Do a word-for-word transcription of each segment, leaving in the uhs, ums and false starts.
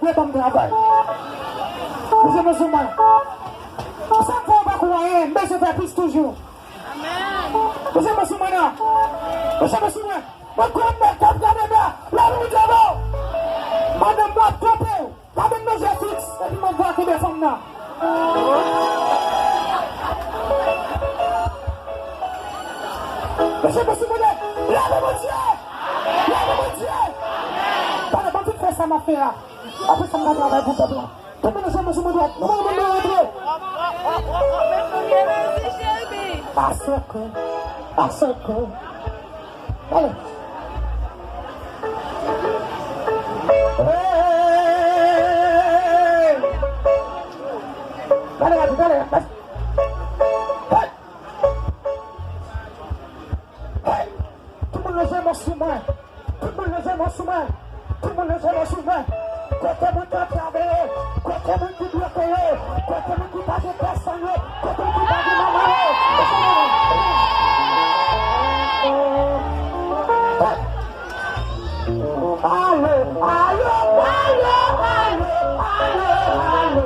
Lè ban m travay. Mesye, mesye, mwen. Sa m fè w pa kou anyen, m bezwen fè plis toujou. Mesye, mesye, mwen nan. Mesye, mesye, mwen. Mwen konn nèg k ap gade m la, lè nou gade w. Madanm mwen ap twonpe w. Gade m nan je fiks, epi mwen vwa kenbe fanm nan. Mesye, mesye, mwen. Lave Bondye! Lave Bondye! Tande, ban m vin fè sa m ap fè a. Apre sa, m nan travay pou pèp la. Tout moun nan janm sou mwen dwat. Mwen, mwen, mwen, mwen, mwen. Asoko, asoko. Ale. Hey! Gade, gade, gade. Hey! Hey! Tout moun leve men sou mwen. Tout moun leve men sou mwen. Tout moun leve men sou mwen. Kote moun ki antrave yo. Kote moun ki bloke yo. Kote moun ki pa gen pèsonn yo. Kote moun ki pa gen manman yo. Hey! Alo, alo, alo, alo, alo, alo.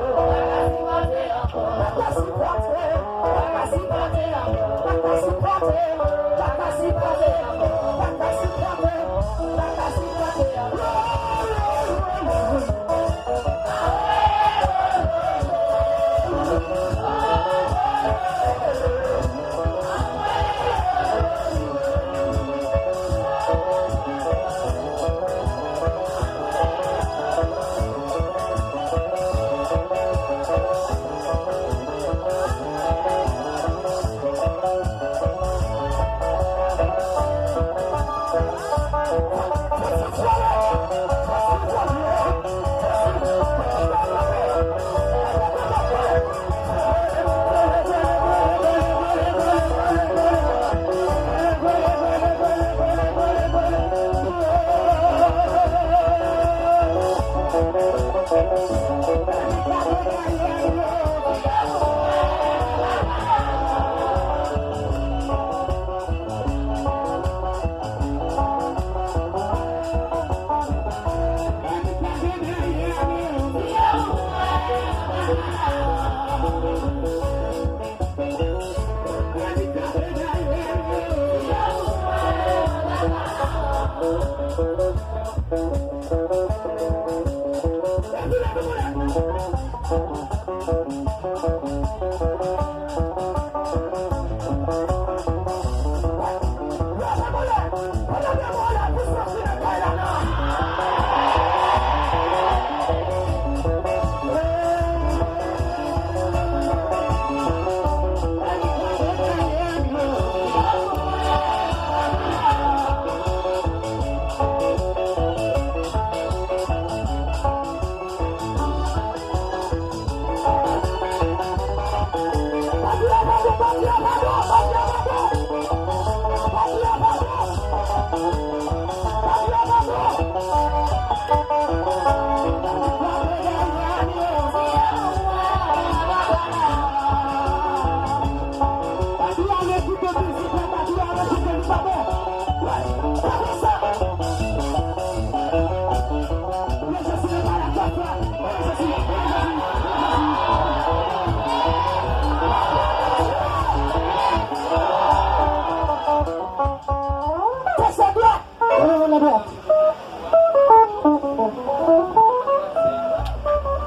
Pase dwat. Leve men nan dwat.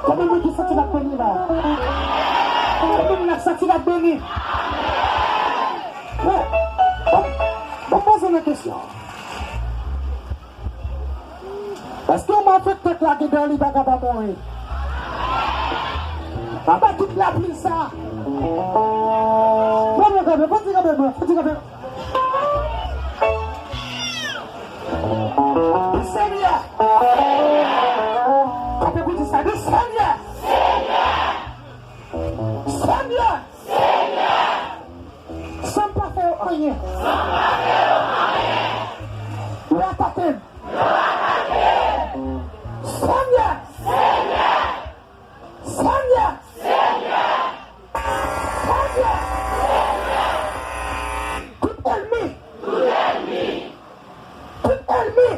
Konbyen moun ki santi l ap beni la? Konbyen moun k santi l ap beni? Bon, bon, bon, poze mwen kesyon. Èske yon malfektè k lage dèyè li pa ka pa mouri? Anba tout lapli sa. Pran mwen kanpe, fò ti kanpe mwen, fò ti kanpe. Senyè! Kanpe pou di sa, di Senyè! Senyè! San m pa fè yo anyen. Yo atake m. Senyè! Senyè! Senyè! Tout ènmi! Tout ènmi!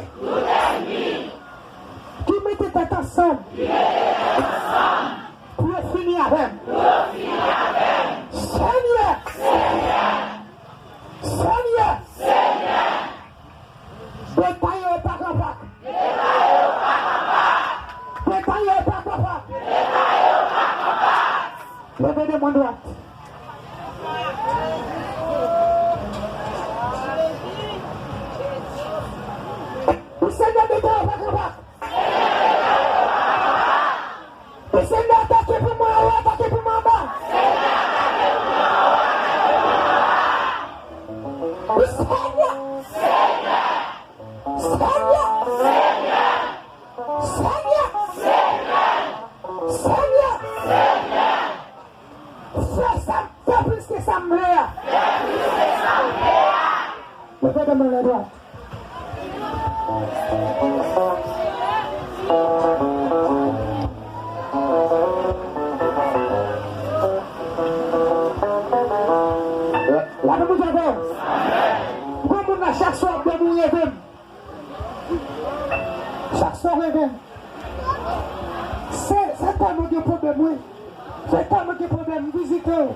An dwat. Ou Senyè de tan, pa kanpe. Ou Senyè atake pou mwen anwo, atake pou mwen anba. Ou Senyè. Senyè. Senyè. Senyè. Senyè. Senyè. Fè sa m fè plis ke sa m vle a. Leve de men lè dwat. Lavi Bondye avè w. Gwo moun nan chak swa ap dòmi ou reve m. Chak swa w reve m. Se, se tèlman gen pwoblèm, wi. Se tèlman gen pwoblèm, m vizite w.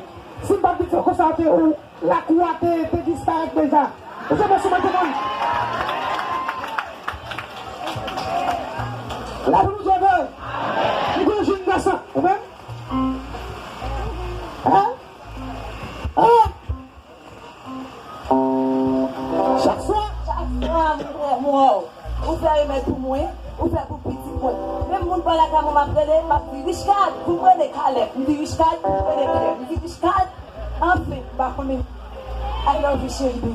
Si m pa t vizite w konsa, te, ou, lakou a te, te disparèt deja. Ou se mwen sou mwen te konn. Lavi Bondye avè w. M gen yon jenn gason. Ou menm? Hein? Hein? Chak swa, chak swa, m wè, m wè w. Ou fè remèd pou mwen, ou fè pou pitit mwen. Menm moun pa lakay mwen, m ap rele, m ap di, Richcard, pou m rele Caleb. M di, Richcard, pou m rele Caleb. M di, Richcard, anfen, m pa konnen. I love you, cheri.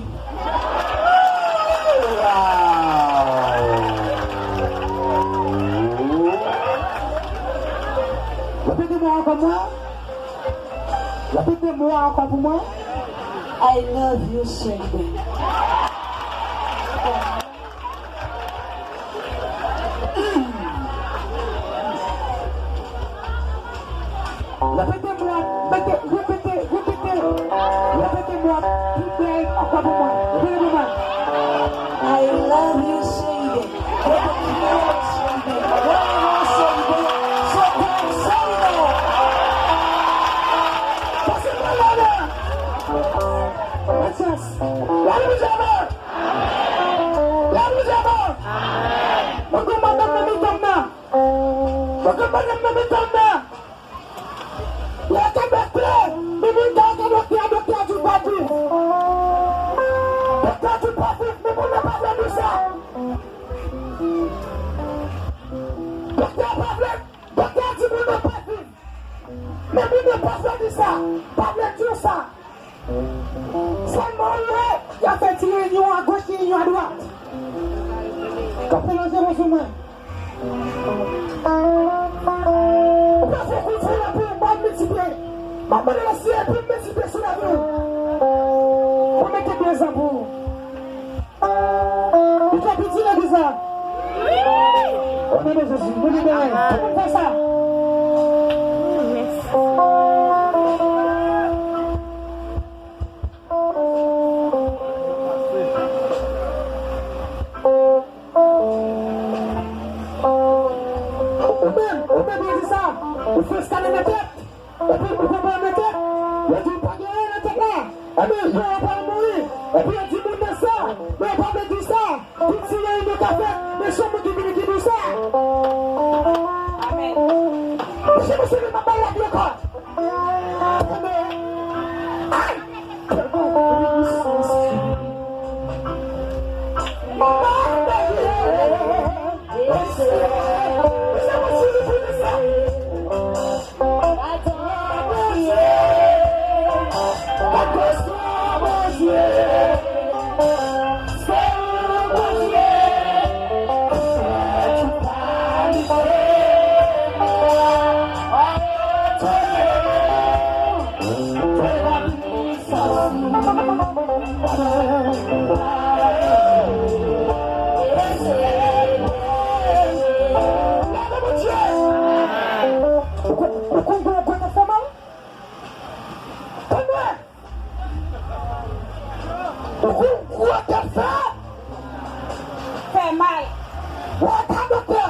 Repete mo ankò, mwen. Repete mo ankò pou mwen. I love you, cheri. Repete mo, repete, repete, repete, repete mo pi bèl ankò pou mwen. Repete pou mwen. I love you, cheri. Mwen konn madanm nan mitan m nan. Mwen konn madanm nan mitan m nan. Lè ke doktè, men moun sa yo ke doktè, doktè a di pa viv. Doktè a di pa viv, men moun nan pa vle di sa. Doktè a pa vle, doktè a di moun nan pa viv. Men moun nan pa vle di sa, pa vle di w sa. Sèlman ou wè, y ap fè ti reyinyon agoch, ti reyinyon adwat. Kanpe nan je mwen sou mwen. Ou pa fè kout fè la pou ou, ba m miltipliye. M ap mande Lesyèl pou l miltipliye sou lavi w. Ou mete prezan pou ou. Ou ka piti legliz la. O non de Jezi, nou libere. Tout moun fè sa. Ou menm, ou menm, yo di sa. Ou fè skanè nan tèt. Epi ou konprann nan tèt. Yo di ou pa gen anyen nan tèt la. Ebyen, yo, yo pa mouri. Epi yo di moun nan sa. Men yo pa vle di sa. Tout ti reyinyon ka fèt. Men se yon moun ki vini ki di sa. Amèn. Mesye, mesye, m ap bay lavi ankò. Amèn. Ay! Ou konn gwo tèt fè? Fè mal. Ou al ka doktè.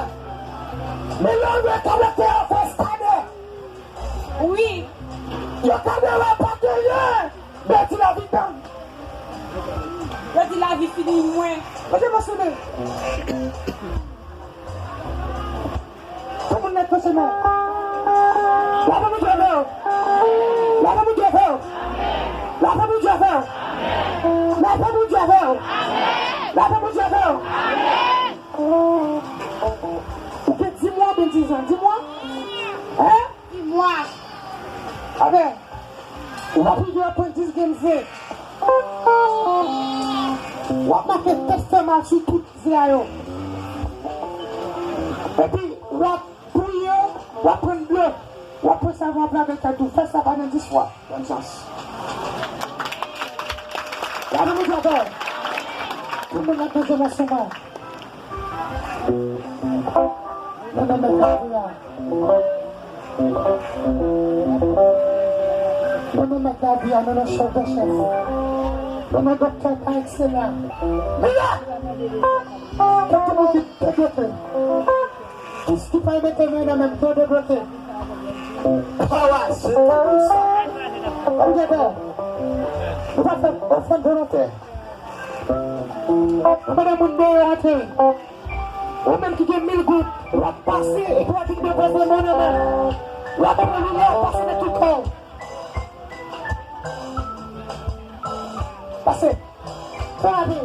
Men lè ou rive ka doktè, yo fè skanè. Wi. Yo ka wè pa genyen. Men di lavi tann. Yo di lavi fini mwen. Mete men sou li. Tout moun nèt panse non. Lavi Bondye avè w. Lapè Bondye avè w. Lapè Bondye avè w. Lapè Bondye avè w. Ou gen dis mwa oubyen dis an? Dis mwa? Hein? Dis mwa. Amen. W ap rive aprann dis grenn zen. W ap make tèt fè mal sou tout zen a yo. Epi, w ap priye, w ap pran dlo, w ap pran savon, w ap lave tèt ou. Fè sa pandan dis fwa. Bòn chans. Gade moun sa fè. Tout moun ap danse mwen sou mwen. Nan men mèt lavi a. Nan men mèt lavi a, nan men chèf dè chèf. Nan men doktè pa ekselans. Mila! Tout moun ki te bloke. Kis ki pral mete men nan men m, yo debloke. Pawa, se pou sa. Ou gen pè. Nou pa fè ofrann volontè. Pandan moun deyò antre, ou menm ki gen mil goud, w ap pase, epi w ap vin depoze men nan men l. W ap pran li la, w ap pase nan tout kò w. Pase. Fè lavi.